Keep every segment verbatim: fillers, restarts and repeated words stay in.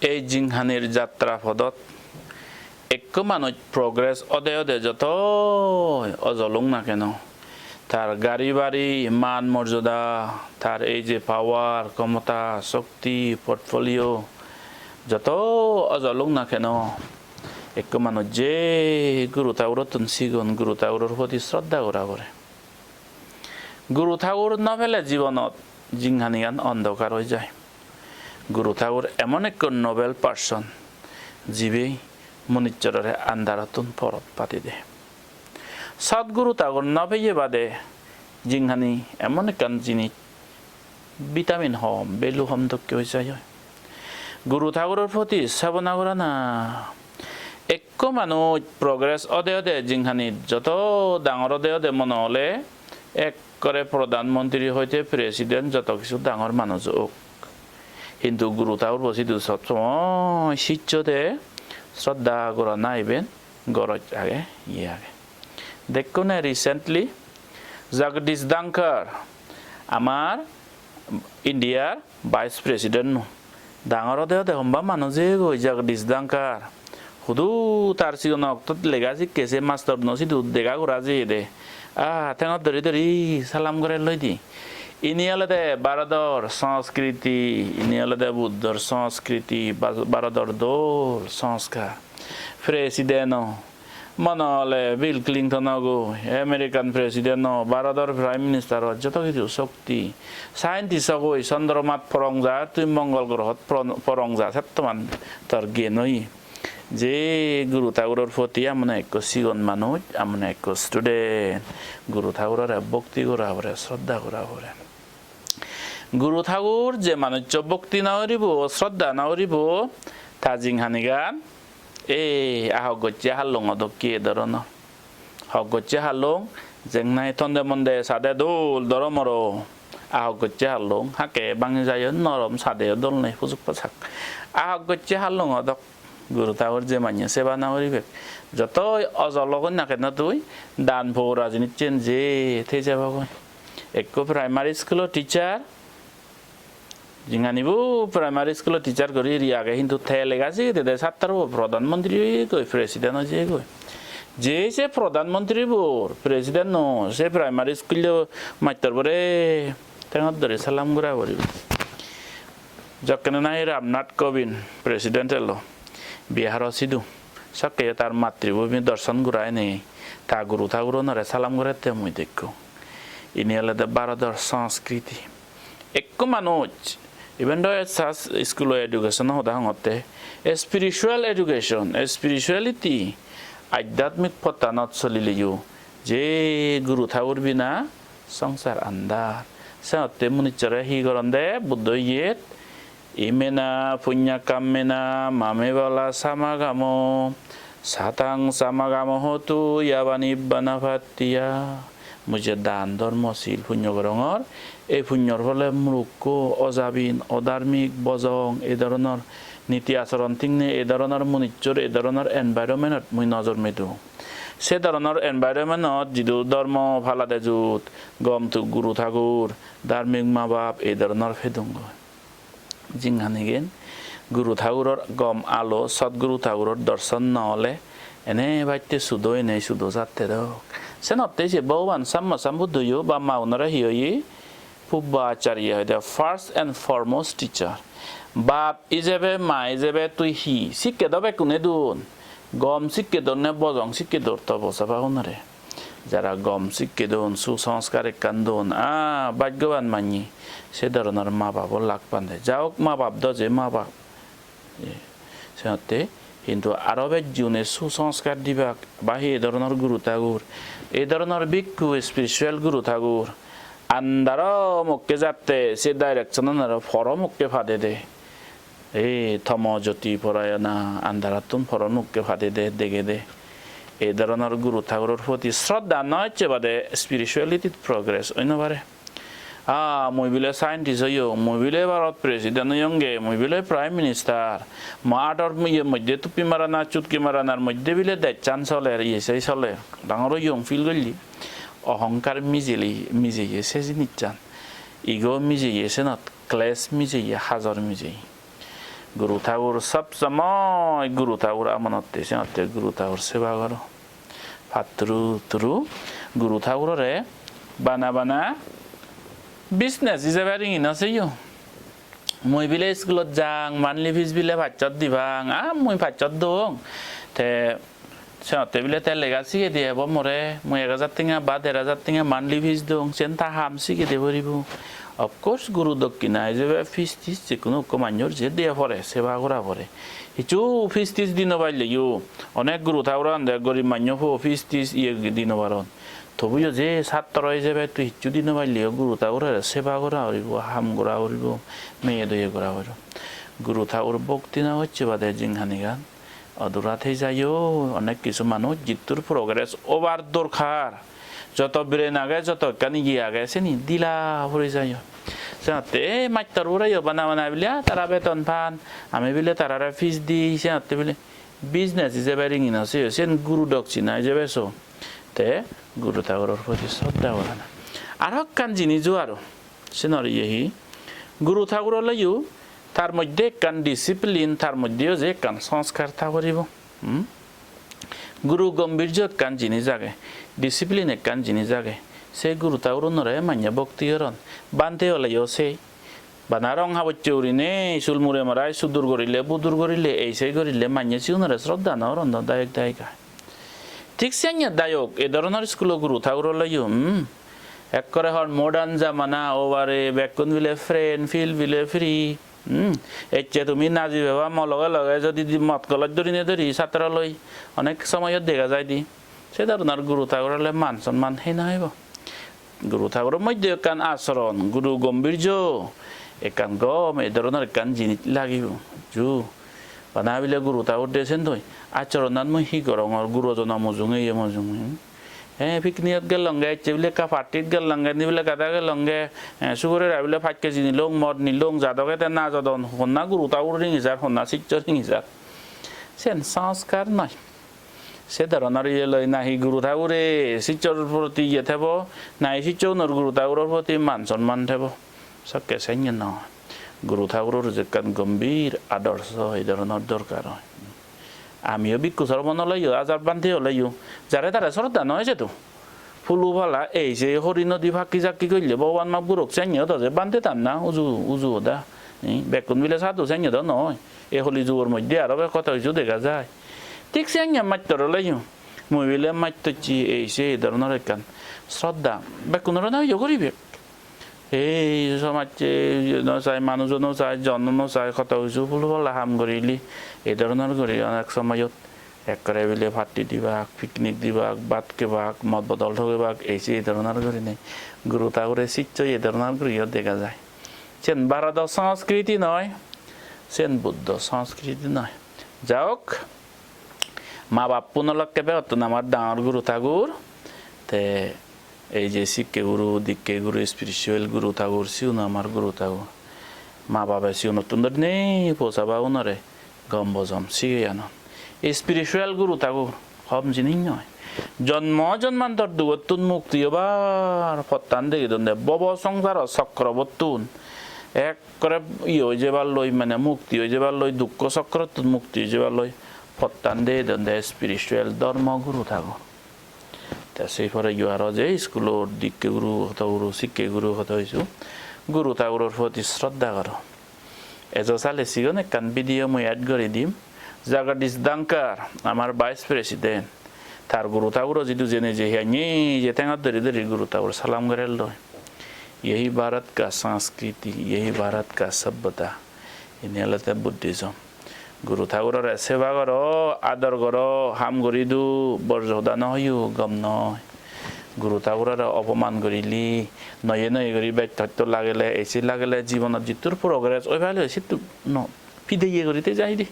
Ei jinghanir jatra podot ekko manuj progress ode ode joto ojoluk na keno, tar gari bari, man morjoda, tar ei je power, khomota, shokti, portfolio, joto ojoluk na keno, ekko manuj je Guru Thagurottun sigon, Guru Thaguror proti sroddha gora pore. Guru Thagur no pele jibonot jinghanigan ondokar oi jai. Guru Thagur emon ekko noble person, jibe munissorore andarottun porot padi de. Sat Guru Thagur no peye bade jinghani emon ekkan jinis, vitamin hom, value hom dokke oi jai oi. Guru Thaguror proti sabona gorana. Ekko manuj progress ode ode jinghanit joto dangor ode ode mone ole ekkore prodhan montri hoite president joto kisu dangor manuj ok. Hintu Guru Thagur bo sidu sob somoi sicchode sroddha gorana iben goroj age, iye age. Dekkune recently Jagdish Dhankar, amar Indiar Vice President nu. Dangor ode ode homba manuj egoi Jagdish Dhankar. Hudu tar sigon oktot lega sikke se mastor no sidu dega gora jeyede. Ah, tengot dori dori salam gore loi di. Ini olode Barodor Sanskriti, ini olode Buddhor Sanskriti, Ba-, Barodor dol sanskar. President o, mone ole Bill Clinton ogo, American President o, Barodor Prime Minister o, joto kichu sokti. Scientist ogoi, Chandromat porong ja, tui Mongol grohot poron-, porong ja, settoman tor gyan oye. Je Guru Thaguror proti amone ekko sigon manuj, amone ekko student, Guru Thagurore bhokti gora pore, sroddha gora pore. Guru Thagur je manuccho bhokti no guribo, sroddha no guribo, ta jinghanigan ei ahok gocche hallongo dokke e dhoronor. Hok gocche hallong, jeng nahi tonde monde sade dol dhoromoro. Ahok gocche hallong, hakke bangi jayon norom, sadeyo dol nei, pujok pajak. Ahok gocche hallongo dok. Guru Thagur je manye seba no guribek, joto ojol ogon na keno tui, dan pora jinissen je thei jebogoi. Ekko primary school-o teacher, jinghanibo primary school-o teacher guri ri age, hintu te lega sigede de satro bo prodhan montri oyegoi, president oi jeyegoi. Je se prodhan montri bor president no, se primary school-o mastor bore tengot dori salam gora poribo. Jokkene nahi Ramnath Kovind president elo Biharo sidu, sokkeyo tar matribhumi dorson gora enei ta Guru Thaguronore salam gorette mui dekko. Ini olode Barodor Sanskriti. Ekko manuj, iben do sas school-o education-o hoda hongotte, spiritual education, spirituality, adhyatmik pottanot solileyo, je Guru Thagur bina songsar andar. Senotte munichchore hi goronde Buddho iyet, "Imena punyakammena mame bala samagamo, satang samagamo hotu yava nibbana pattiya." Mui je dan dhormo sil punyo gorongor, ei punyor phole murukko, ojabin, odharmik, bojong, ei dhoronor niti achoron thik nei, ei dhoronor munichchor, ei dhoronor environment-ot mui no jormedung. Se dhoronor environment-ot jidu dhormo palade jut, gom tuk Guru Thagur, dharmik ma bap, ei dhoronor pedungoi. Jinghanigan Guru Thaguror gom alo, Sat Guru Thaguror dorson no ole ene batte sudo ene sudo jatte dok. Senotte se Bhogoban Samma Sambuddho yo bap ma gunore hi hoye? Pubba Acharya hoide first and foremost teacher. Bap ijebe, ma ijebe tui hi sikke do bekkune don? Gom sikke dor ne bojong sikke dor to bosa bagunore? Jara gom sikke don, susanskar ekkan don, ah, bhaggoban manye, se dhoronor ma babo lak pande. Ja hok, ma bab do je ma bab. E, senotte, hintu aro bej june susanskar dibak, ba hi ei dhoronor Guru Thagur, ei dhoronor bhikkhu, spiritual Guru Thagur, andaro mokke jatte se direction-an aro poro mokke padede. Ei tomo jyoti porayona, andarattun poro mokke padede, degede. Ei dhoronor Guru Thaguror proti sroddha no ecche bade spirituality-t progress oi no pare. Ah, mui bile scientist oyong, mui bile Bharot president oyonge, mui bile prime minister, mo ador iye moddhe tuppi marana, chutki maranar moddhe bile dejchan soler, iye sei soler. Dangor oyong feel golle. Ohonkar mijili, mijeye se jinissan. Ego mijeye senot, clash mijeye, hajor mijeye. Guru Thakur sob somoi Guru Thakur amonotte, senotte Guru Thakur seba goro. Patturu turu Guru Thagurore bana bana business ijebe ringi no seyo. Mui bile iskulot jang, monthly fees bile pachsot dibang, ah, mui pachsot dong. Te senotte bile te lega sigei diye ebo more, mui ek hajar tenga ba der hajar tenga monthly fees dong, siyen ta ham sigei diye poribo. Of course, guru dokkina ijebe fees tis je hono ekko manjor je diye pore, seba gora pore. Hissu fees tis di no parleyo, onek guru thagur agonde gorib manjo po fees tis iye di no paron. Tobuyo je satro ijebe tui hissu di no parleyo, guru thagurore seba gora poribo, ham gora poribo, meye doye gora poribo. Guru thagur bhokti no gocche bade jinghanigan odura thei jayo. Onek hissu manuj jittur progress obar dorkar, joto brain age, joto ekkan iye age, seni dila puri jayo. Senotte ei mastor gureyo bana bana bile, "Ah, tara beton pan, ami bile tarare fees di," senotte bile business ijebe ringi no seyo, siyen guru dokkina ijebe so. Te Guru Thaguror proti sroddha gorana. Aro ekkan jinis o aro, siyenor iye hi? Guru Thagur oleyo tar moddhe ekkan discipline, tar moddheyo je ekkan sanskar tha poribo. Hmm? Guru gombhirjo ekkan jinis age, discipline ekkan jinis age. Se Guru Thagurunore manye bhokti goron. Bhante oleyo sei. Bana rong habocche gurinei, sul mure marai, sudur gorile, budur gorile, ei sei gorile, manye sigunore sroddha no goron do dayok dayika. Thik senne dayok, ei dhoronor iskulo guru thagur oleyo, hmm, ekkore hon modern jamana, o bare, bekkun bile friend, feel bile free, hmm, ecche tumi naji beba mo loge loge, jodi di mot goloj dhorine dhori, satro loi, onek somoyot dega jai di. Se dhoronor guru thagur ole man sonman hei no oibo. Guru Thaguro moddhe ekkan asoron, guru gombhirjo, ekkan gom, ei dhoronor ekkan jinis lagibo. Ju, bana bile Guru Thagur de sendoi. Asoronat mui hi gorongor, gurojono mujunge, iye mujunge. He, picnic-ot gelonge, ecche bile ekka party-t gelonge, ni bile gada gelonge, he, sugurera bile pach keji nilong, mod nilong, jadoge te najodon, honna Guru Thagur ringi jar, honna siccho ringi jar. Sen sanskar noi. Se dhoronor iye loi nahi Guru Thagure sicchor proti iye thebo, nahi sicchogunor Guru Thaguror proti man sonman thebo. Sokke senne noi. Guru Thaguror je ekkan gombhir adorso, ei dhoronor dorkar oi. Amiyo bhikkhu sromon oleyo, ajar bhante oleyo, jare tare sroddha noi sedo. Pulu pala ei se hori nodi pakki jakki golle Bhogoban maf gurok, senne odo je bhante tan na uju, uju oda. Ei bekkun bile sadhu senne do noi. Ei holi jugor moddhe aro bek hoto hissu dega jai. Thik senne mattor oleyo. Mui bile mattocchi ei se ei dhoronor ekkan sroddha. Bekkunore no iyo guribek. Ei somajje no sai, manujo no sai, jon no sai, hoto hissu pulu pala ham gorile. Ei dhoronor guri onek somoyot ekkore bile party dibak, picnic dibak, bhat kebak, mod bodol thogebak, ei se ei dhoronor gurinei Guru Thagure siccho ei dhoronor guriyo dega jai. Siyen Bharodo sanskriti noi, siyen Buddho sanskriti noi. Ja hok, ma bappun olakke begottun amar dangor Guru Thagur, te ei je sikke guru, dikke guru, spiritual Guru Thagur, sigun amar Guru Thagur. Ma babe sigunottun dhorinei posabagunore gom bojom sigeyanon. Spiritual Guru Thagur hom jinis noi. Jonmo jonmantor dugottun mukti obar pottan degedonde, bobo songsaro chokrobottun ekkore iye oi jebar loi, mane mukti oi jebar loi, dukko chokrottun mukti oi jebar loi pottan degedonde spiritual dhormo Guru Thagur. Te sei pore yo aro je iskulot dikke guru, hoto guru, sikke guru, hoto hissu Guru Thaguror proti sroddha goro. Ejo sale sigon ekkan video mui add guri dim. Jagadish Dhankar, amar Vice President, tar Guru Thaguro jidu jene je hiyani je thengot dhori dhori Guru Thagur salam gorelloi. Yehi Bharat ka sanskriti, yehi Bharat ka sabbhata. Ini olode Buddhism. Guru Thagurore seba goro, ador goro, ham guri do, borjo hoda no hoyo, gom noi. Guru Thagurore opoman gurile, noye noye guri bej totto lagele, esi lagele, jibonot jittur progress oi pale, sittur no, pideye guri te jai de.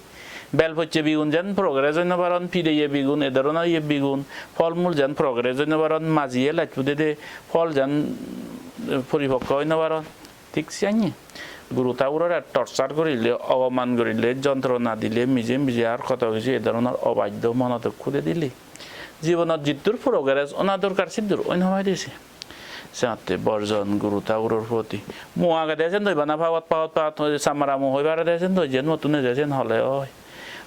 Bel pocche bigun jen progress oi no paron, pideye bigun, e dhoronor iye bigun, phol mul jen progress oi no paron, majiye laj pudede, phol jen, eh, poripokko oi no paron. Thik siyanye. Guru Thagurore torture gurile, oboman gurile, jontrona dile, mije mije ar hoto hissu e dhoronor obaddo monot hude dile. Jibonot jittur progress ona dorkar sittur oi no pai de se. Senotte borjon guru thaguror proti. Mu agede sen doi bana pagot, pagot, pagot, samara mu hoi parede sen doi, jen mottun eje sen hole oi.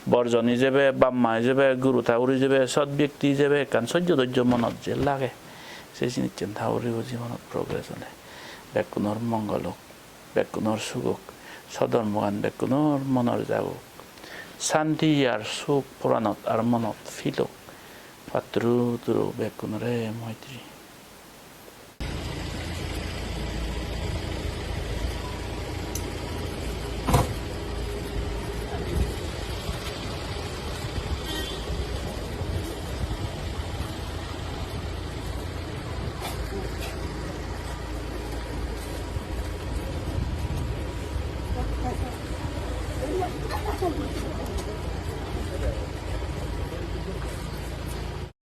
Borjon ijebe, bap ma ijebe, guru thagur ijebe, sot byakti ijebe, ekkan sojjo dojjo monot je lage. Se jinissen thaguribo jibonot progress ole. Bekkunor mongol ok, bekkunor suk ok, sodormogan bekkunor monor jagok. Santi ar suk poranot ar monot filok. Patturu turu bekkunore moitri.